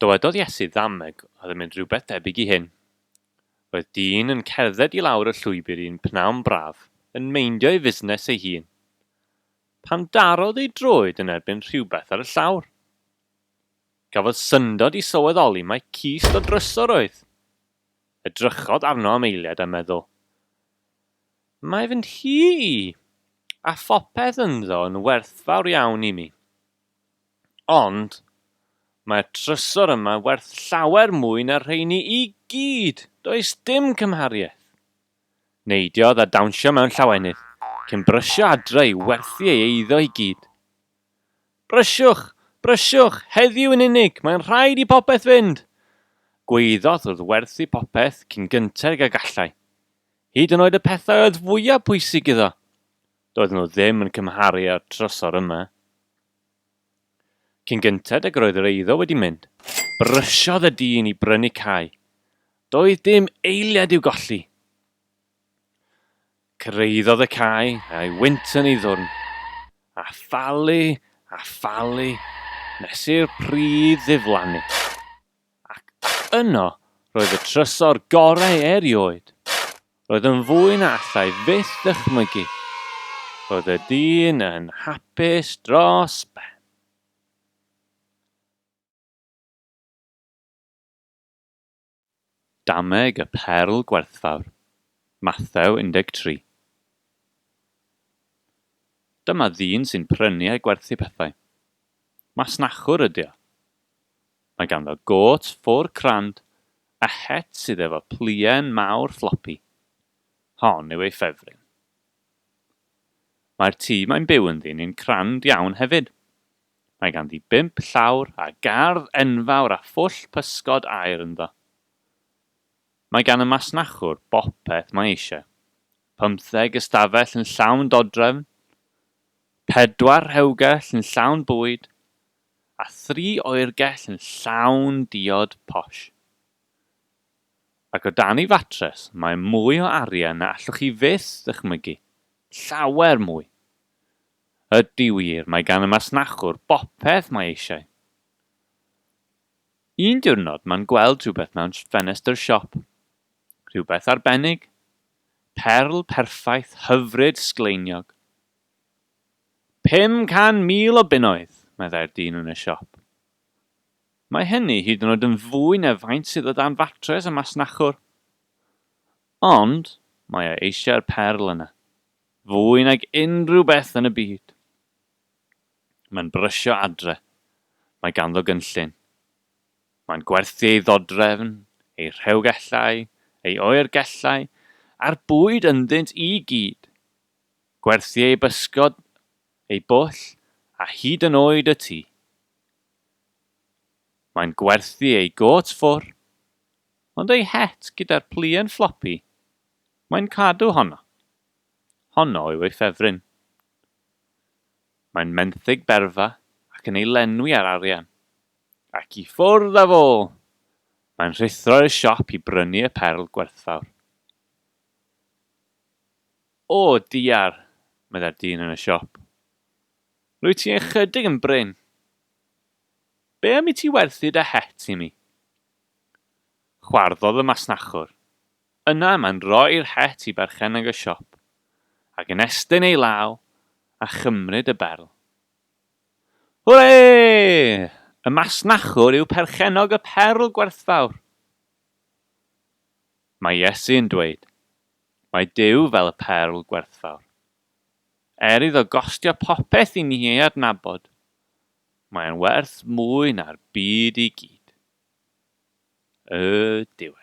Dywedodd Iesu ddameg oedd yn mynd rhywbeth debyg i hyn. Roedd dyn yn cerdded i lawr y llwybr un pnawn braf, yn meindio ei fusnes ei hun, pan darodd ei droed yn erbyn rhywbeth ar y llawr. Cafodd syndod i sylweddoli mai cist o drysor oedd. Edrychodd arno am eiliad a meddwl, Mae fy nhŷ i, a phopeth ynddo yn werthfawr iawn i mi. Ond, mae'r trysor yma werth llawer mwy na'r rheini i gyd, does dim cymhariaeth. Neidiodd a dawnsio mewn llawenydd, cyn brysio adre i werthu ei eiddo i gyd. Brysiwch! Brysiwch! Heddiw yn unig, mae'n rhaid i popeth fynd! Gwaeddodd wrth werthu popeth cyn gynted ag y gallai. Hyd yn oed y pethau oedd fwyaf pwysig iddo. Doedden nhw ddim yn cymharu â'r trysor yma. Cyn gynted ag yr oedd yr eiddo wedi mynd, brysiodd y dyn i brynu cae. Doedd dim eiliad i'w golli. Cyrhaeddodd y cae a'i wynt yn ei ddwrn, a phalu a phalu nes i'r pridd ddiflannu. Ac yno roedd y trysor gorau erioed. Roedd yn fwy na allai fyth ddychmygu. Roedd y dyn yn hapus dros ben. Dameg y Perl Gwerthfawr, Mathew 13. Dyma ddyn sy'n prynu a gwerthu pethau. Masnachwr ydy o. Mae ganddo gôt ffwr crand a het sydd efo pluen mawr fflopi. Hon yw ei ffefryn. Mae'r tŷ mae'n byw ynddi'n un crand iawn hefyd. Mae ganddi bump llawr a gardd enfawr a phwll pysgod aer ynddo. Mae gan y masnachwr bopeth mae eisiau. Pymtheg ystafell yn llawn dodrefn, pedwar rhewgell yn llawn bwyd, a thri oergell yn llawn diod posh. Ac o dan ei fatres mae mwy o arian na allwch chi fyth ddychmygu, llawer mwy. Ydy wir, mae gan y masnachwr bopeth mae eisiau. Un diwrnod mae'n gweld rhywbeth mewn ffenestr siop. Rhywbeth arbennig. Perl perffaith, hyfryd, sgleiniog. 500,000 o bunnoedd, meddai'r dyn yn y siop. Mae hynny hyd yn oed yn fwy na faint sydd o dan fatres y masnachwr. Ond mae o eisiau'r perl yna. Fwy nag unrhyw beth yn y byd. Mae'n brysio adre. Mae ganddo gynllun. Mae'n gwerthu ei ddodrefn, ei rhewgellau, ei oergellau, a'r bwyd ynddynt i gyd. Gwerthu ei bysgod, ei bwll, a hyd yn oed y tŷ. Mae'n gwerthu ei gôt ffwr, ond ei het gyda'r pluen fflopi, mae'n cadw honno. Honno yw ei ffefryn. Mae'n menthyg berfa ac yn ei lenwi â'r arian. Ac i ffwrdd â fo! Mae'n rhuthro i'r siop i brynu y perl gwerthfawr. O, diar, meddai'r dyn yn y siop. Rwyt ti ychydig yn brin. Be am i ti werthu dy het i mi? Chwarddodd y masnachwr. Yna mae'n rhoi'r het i berchennog y siop, ac yn estyn ei law a chymryd y berl. Hwrê! Y masnachwr yw perchennog y perl gwerthfawr! Mae Iesu yn dweud, Mae Duw fel y perl gwerthfawr. Er iddo gostio popeth i ni ei adnabod, mae e'n werth mwy na'r byd i gyd. Y diwedd.